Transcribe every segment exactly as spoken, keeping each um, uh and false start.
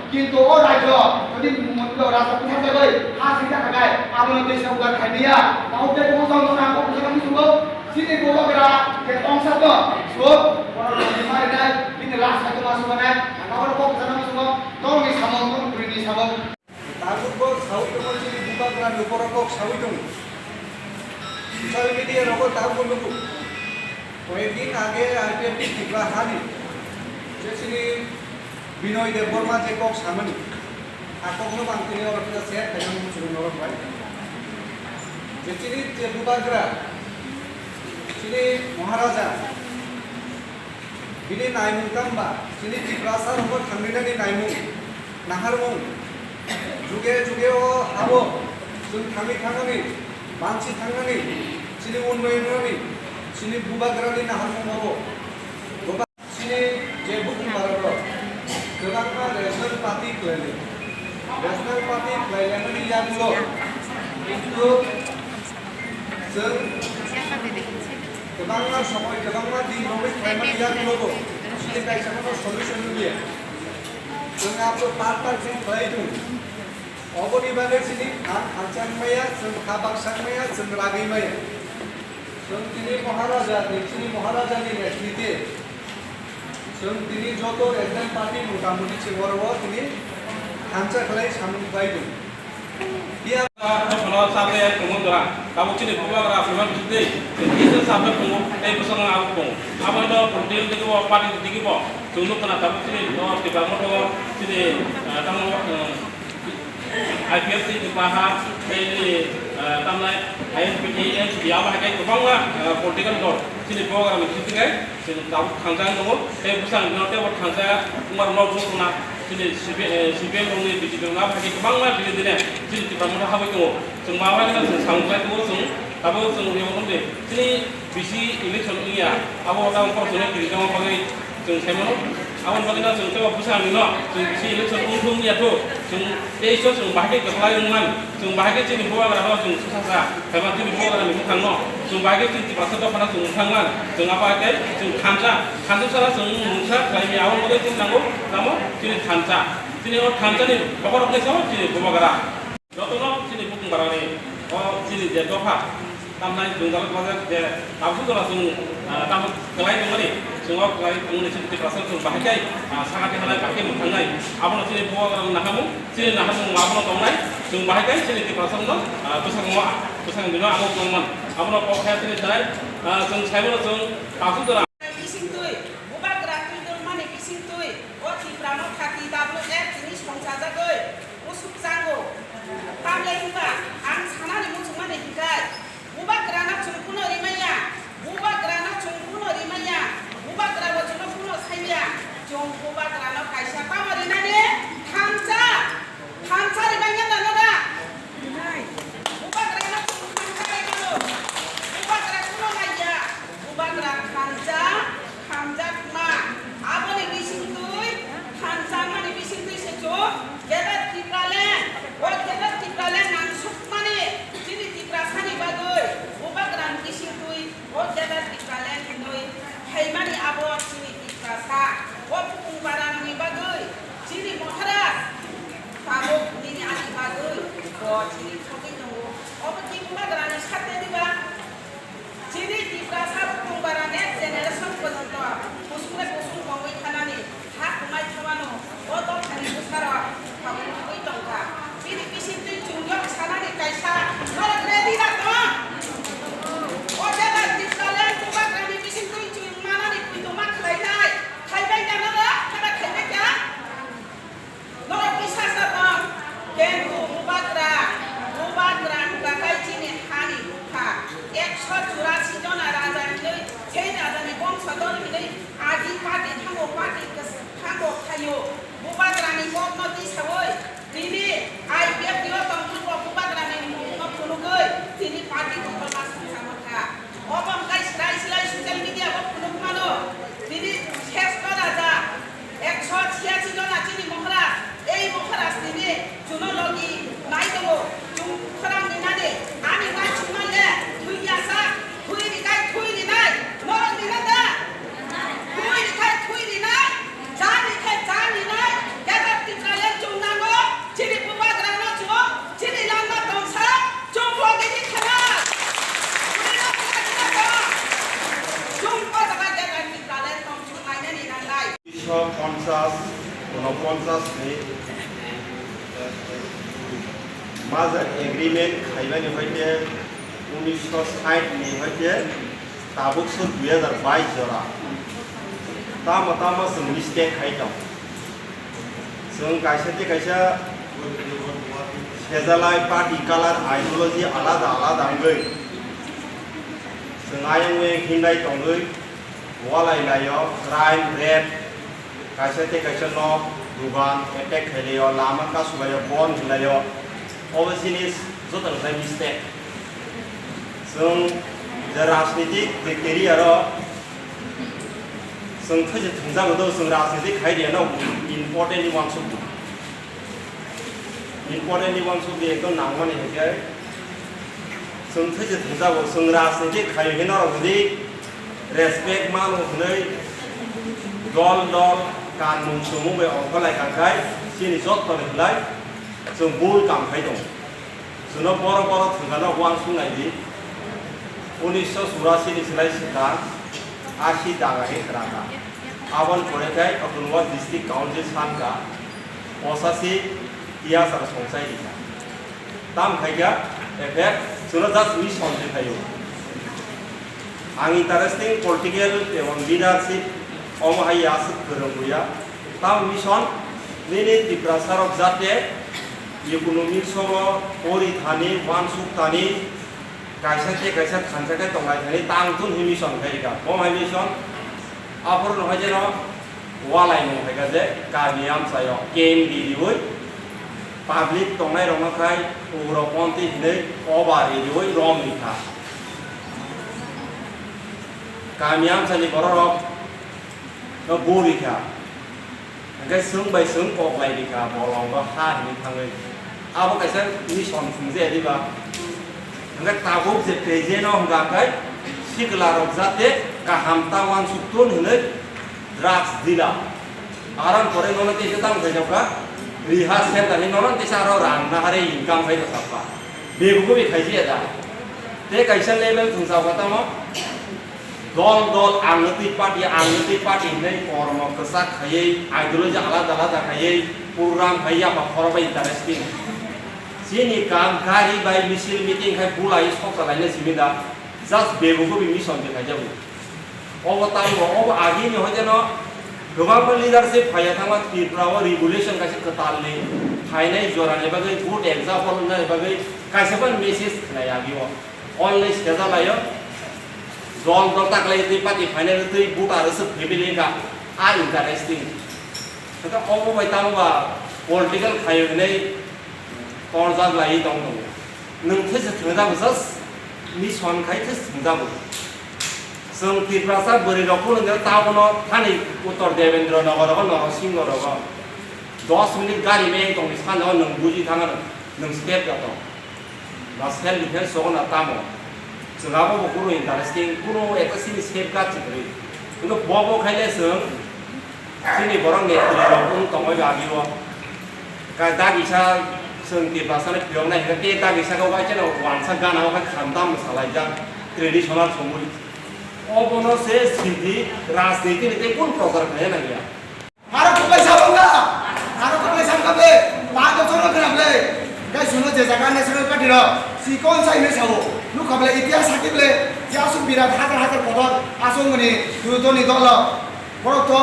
Kintu o rajyo jodi motlo rasta bwthar jagwi ha swijak khakai, abono tei sa ugar khaimaya. Tabuk tei bono jang jang ang kok bwsakno muchungo, chini bubagra je tongsa to, so, bono rajyo ma rinai, bini last side ma subanai, ang abono kok bwsakno muchungo, tongni samung, tong burini samung. Tabuk bo sawi tongo chini bubagra ni borok kok sawi tongo. Social media rogo tabuk bo nugo. Koyekdin age I P F T Tripura hani je chini Binoy Debbarma je kok samani, a kokno bang tini oro kisa share khaimani muchungo norok bai. Je chini je bubagra, chini Maharaja, bini naimung tangba, chini Tiprasa rokno thangrinani naimung, naharmung, juge juge o habo chwng thangwi thangnani, banchi thangnani, chini unnoyonrani, chini bubagrani naharmung obo. Chini je bukung borok rok kwbangma rational party khlainai. Rational party khlainani yagulo kintu chwng kwbangma somoi kwbangma din romwi khlaimani yagulobo chini kaisa phano solution wngya. Chwng abo part part khe khlai tongo. Oboni bagwi chini kha khansa wngmaya, chwng kha baksa wngmaya, chwng ragwi maya. Chwng tini Maharaja ni, chini Maharaja ni netrite chwng tini joto rational party motamuti se oro o tini thansa khlai samung bai tongo. Phiya Jotono sabe tongo jora, tabuk chini bubagra aswk tei kisa sabe tongo, tei bwskango abo tongo. Abono political digi bo, party digi bo chwng nukha na tabuk chini o Tipra Motha o chini, ah, tamo, ah, I P F T ni baha tei, ah, tamnai I N P T, N C P abo hai khe kwbangma, ah, political dol chini bubagra ni bisingtwi khe chwng tabuk thansa wng tongo. Tei bwskango tei bo thansa wngmarokno bo khna chini C P, eh, C P M rokni B J P rokno abo hai khe kwbangma bini dine chini Tipra Motha habwi tongo. Chwng ma bai khna chwng samung khlai tongo, chwng tabuk chwng rw tongo de chini bisi election wngya, abo tamo khoroksa no kirijagma bagwi chwng sai mano. Aboni bagwi no chwng teibo bwskango no chwng bisi election wngthung wngya tho, chwng teiso chwng bahai khe kwplai wngman, chwng bahai khe chini bubagra no chwng swsasa khaima chini bubagra ni bwkhang no chwng bahai khe chini Tiprasa dopha no chwng wngthang man, chwng abo hai khe chwng thansa, thansa sara chwng mungsa khlai maya. Aboni bagwi chwng nango tamo chini thansa, chini o thansa ni bokhorok ni samo chini bubagra. Jotono chini bukung barani o chini je dopha tamnai jwngjal kwlajak je tabuk jora chwng, ah, tamo kwlai tongmani, chwng o kwlai tongmani chini Tiprasa chwng bahai khe, ah, sakati halai bahai khe mwthangnai. Abono chini bubagra naharmung, chini naharmung abono tongnai, chwng bahai khe chini Tiprasa no, ah, bwskango, bwskango bino amo tongman. Abono kok khe chini sanai, ah, chwng saimano chwng tabuk jora. Bisingtwi, bubagra twi tongmani bisingtwi, o Tipra Motha T W F chini songchajagwi, Usuk chango. Tamle hinba ang sanani muchungmani hinkhai, bubagrano chwng kuno rimaya, bubagrano chwng kuno rimaya, bubagrabo chwngno kuno saiya, chwng bubagrano kaisa tamo rinani thansa, thansa rimanya nanoda. Bubagrano chwng thansa rimano, bubagra kuno laiya, bubagra thansa. Hamjakma, aboni bisingtwi, hamjakmani bisingtwi se chwng Greater Tipraland, o Greater Tipraland nangsukmani chini Tiprasani bagwi, bubagrani bisingtwi o Greater Tipraland hinwi phaimani abo chini Tiprasa, o Bukung Barani bagwi chini Maharaj, tabuk nini ani bagwi bo chini thogwi tongo, obo ki bubagrani sakya diba? Chini Tiprasa Bukung Bara next generation porjonto kusung le kusung tongwi thanani ha kwmai thangmano o dophani bwsarok tabuk nugwi tongkha. Bini bisingtwi chwng yok sanani kaisa norok ready da tong? O jeba Tipraland Bubagrani bisingtwi chwng manani kuituma khlainai. Khaibai da norok? Khaibai khaibai kha? Norok bisas da tong, kentu bubagra, bubagra wngkha kai chini hani bupha. Ekso churasi jona raja hinwi, sei rajani bongso dol hinwi, agi party thango, party kwchwng thango khaio. Bubagrani kokno tisaui, tini I P F T o tongthokgo bubagrani mungno phunugwi, tini party kotorma songsa mankha. Obo wngkha slai slai social media o phunukmano, tini seshto raja. Ekso chiyasi jona chini Maharaj, ei Maharaj nini chuno logi nai tongo, chwng khorang ni nani, ani uansukma le, thwi yasa, thwi rikai thwi rinai, norok rina da? Thwi rikai thwi rinai, cha rikai cha rinai, Greater Tipraland Ponchas, unoponchas ni major agreement khaimani hoite unisho sait ni hoite tabuk se dui hazar bais jora. Tamo tamo chwng mistake khai tong. Chwng kaisa tei kaisa sejalai party color ideology alada alada wngwi chwng ayang oyang himlai tongwi walai laio, crime, rape, kaisa tei kaisa nok, dugan attack khailio, lama kasulaio, bon hilaio. Obo chini joto ni mistake. Chwng je rajnitik je career o chwng thwi je thwngjago do, chwng rajnitik khai riyano important ni uansuk. Important ni uansuk di ekdom nangmani hinkhe chwng thwi je thwngjago, chwng rajnitik khai hino rok jodi respect mano hwnwi dol dol kanmung chumung bai ongkholai kangkhai chini jottoni hwnlai chwng bul kam khai tongo. Chwngno borok borok thwngano uansuk nai di. Unisho churasi ni slai swkang asi daga khe khwrang kha. Aboni pore khai Autonomous District Council san kha, pochashi tiyasar songchai rikha. Tam khai kha, effect chwngno just mission se phaio. Ang interesting political tei leadership omo hai ya aswk kwrwng buya. Tam mission nini Tiprasa rok jate economics o pori thani, uansuk thani, kaisa tei kaisa thansa khe tonglai thani tang tun hi mission khai rikha. Bo hai mission aphuru no hai jeno walai mung khai kha je kami amchai o camp ridiui public tongnai rok no khai ugroponti hinui oba ridiui rom rikha. Kami amchai ni borok rok no bu rikha. Hingke chwng bai chwng kok lai rikha, bolong bo ha hinui thangwi. Abo kaisa mission phungjaya diba? Hingke tabuk je present o hwnka hwnkhe sikla rok jate kaham ta uansuk tun hinui drugs dealer. Aron pore nono tei tang khaijak kha, rehab center ni nono tei aro rang nahare income khai rwkha. Bebugo bi khaijaya da. Tei kaisa level thwngsa kha tamo. Dol dol ang nw twi party, ang nw twi party hinwi kormo kwchak khaiwi, ideology alada alada khaiwi, program khai yapha khoro bai interesting. Chini kam gari bai misil meeting khai bulai sok chalaina simi da, just bebugo bi mission je khaijago. Obo tamo, obo agini hoi jeno kwbangma leadership phaiya thangma Tripura o revolution kaisa kwtal ni phainai jora ni bagwi, good example wngna ni bagwi kaisa ban message khnai agi o. Only sejalaio, dol dol taklai twi party final twi voter se family ka, a interesting. Kata obo bai tamo ba political khayo hinai torjak lai tong tong. Nwng these thwngjago just mission khai these thwngjago. Chwng Tiprasa bwrwi rok phano nwng tabono thani Uttor Devendra Nagar rogo, Norosingho rogo. Dos minute gari meng tongni sano nwng buji thangano, nwng step jato. Ba self defense sogo na tamo. Chwng abo bo kunu interesting, kunu ekta sini safeguard se kwrwi. Hino bo bo khaile chwng chini borok netri rok wng tongwi ba agi o. Ka dagisa chwng Tiprasa ni phiyok nai hwnkhe tei dagisa khe waisa no wansa gana o khai khamtam salaijak traditional songwi. Obono se sidi rajniti ni tei kun prochar khlaiya nangya. Aro kwplai sabang da. Aro kwplai sabang da be. Ba to choro kra be. Gai suno je jaga national party ro. Si kon sai me sao. Nu kwplai itihas haki ble. Ya su birat hajar hajar kodor. Asong mani. Dudoni dolo. Borok to.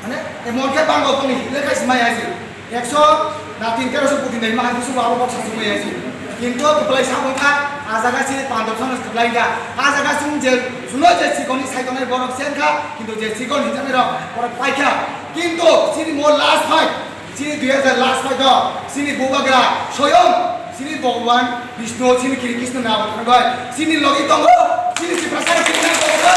Mane. Emon ke bango toni. Lekai simai aji. Ekso na tin teroso putin dai mahai busu abo bok sasuk mai aji. Kintu kwplai sabang kha. A jaga si pandok sono kwplai ga. A jaga sung je. Suno je si koni sai tonai borok sen kha. Kintu je si kon hinjani rok. Borok pai kha. Kintu chini mo last fight, chini dui hajar last fight o, chini bubagra, soyong, chini Bhagwan Vishnu, chini Kiri Krishna ni awtar bai, chini logi tongo, chini Tiprasa ni chini tongo,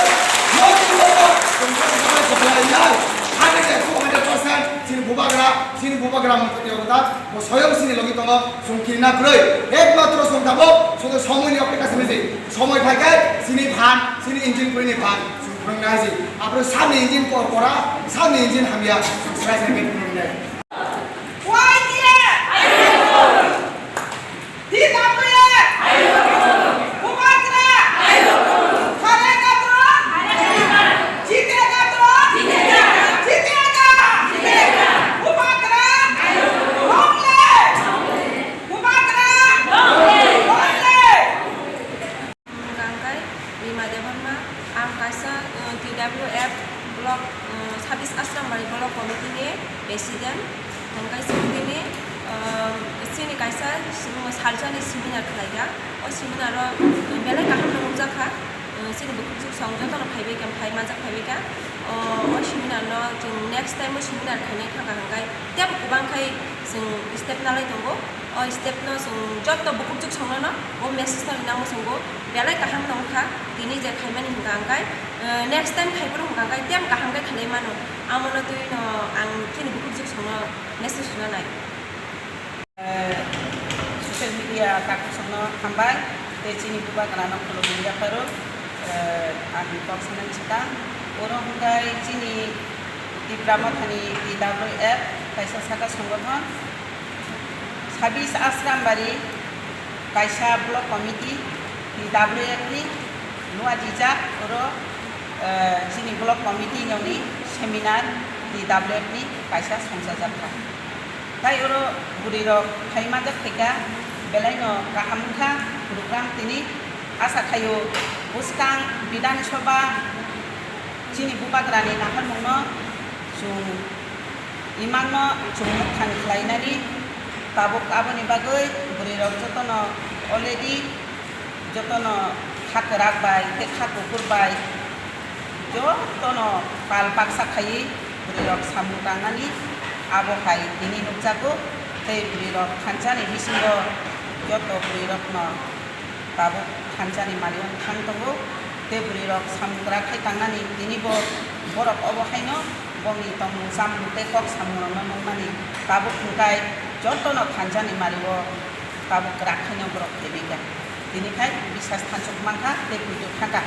no chini tongo, chini tongo, chini tongo, hundred and two hundred percent, chini bubagra, chini bubagra mantri awtar, bo soyong chini logi tongo, chwng kirina kwrwi, ekmatro chwng tabuk, sudu somoi ni opeka simi si, somoi phai khe, chini phan, chini engine kwrwi ni phan. Rwngnaisi, aphuru sani engine kor kora, sani engine hamya, srai srai khe rwngnai. Debbarma, ang kaisa, uh, T W F block, uh, sabis Asrambari block committee ni president. Hingke chwng tini, uh, chini kaisa sim-, salsani seminar khlaikha. O seminar o, uh, belai kaham nukjakha. Uh, chini bukhuk chuk song jotono phaibaikha, phai majak phaibaikha. O, o seminar no chwng next time o seminar khainai thangkha hingke tebo kwbang khai chwng step nalai tongo. O step no chwng joto bukhuk chuk songno no o message no rina muchungo belai kaham tongkha tini je khaimani hwnka hwnkhe, eh, next time khaiphuru hwnka hwnkhe tei kaham khe khlai mano. Amono twi no ang chini bukhuk chuk songno message rina nai. Eh, social media takhuk songno hambai tei chini bubagrano khulumwi yapharo, eh, ang kok sanani swkang. Oro hwnkhe chini Tipra Mothani T W F kaisa saka songothon. Sabis Asrambari kaisa block committee T W F ni nua jijak oro, eh, chini block committee noni seminar T W F ni kaisa songchajak kha. Tai oro bwrwi rok phai majak khaika belai no kaham wngkha program tini asa khaio bwskang Bidhan Sabha chini bubagrani naharmung no chwng imangno chwng mwthang khlainani tabuk aboni bagwi bwrwirok jotono already jotono kha kwrak bai tei kha kuphur bai jotono pal baksa khaiwi bwrwirok samung tangnani abo hai tini nukjago tei bwrwirok thansa ni bisingo joto bwrwirokno tabuk thansa ni mari wng thang tongo, tei bwrwi rok samung kwrak khai tangnani tini bo borok obo haino bongni tongmung chamung tei kok samung rokno nukmani tabuk hwnkhe jotono thansa ni mari o tabuk kwrak khaino borok phaibai kha. Tini khai bisas thansuk mankha tei puitu thangkha,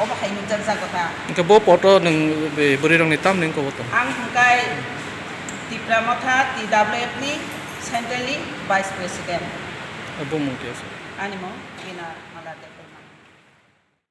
obo hai nukjak jago ta. Hwnkhe bo poto nwng bwrwi rokni tamni wngkha bo to? Ang hwnkhe Tipra Motha T W F ni central ni vice president. Bumung khe? Ani mung Bina Mala Debbarma.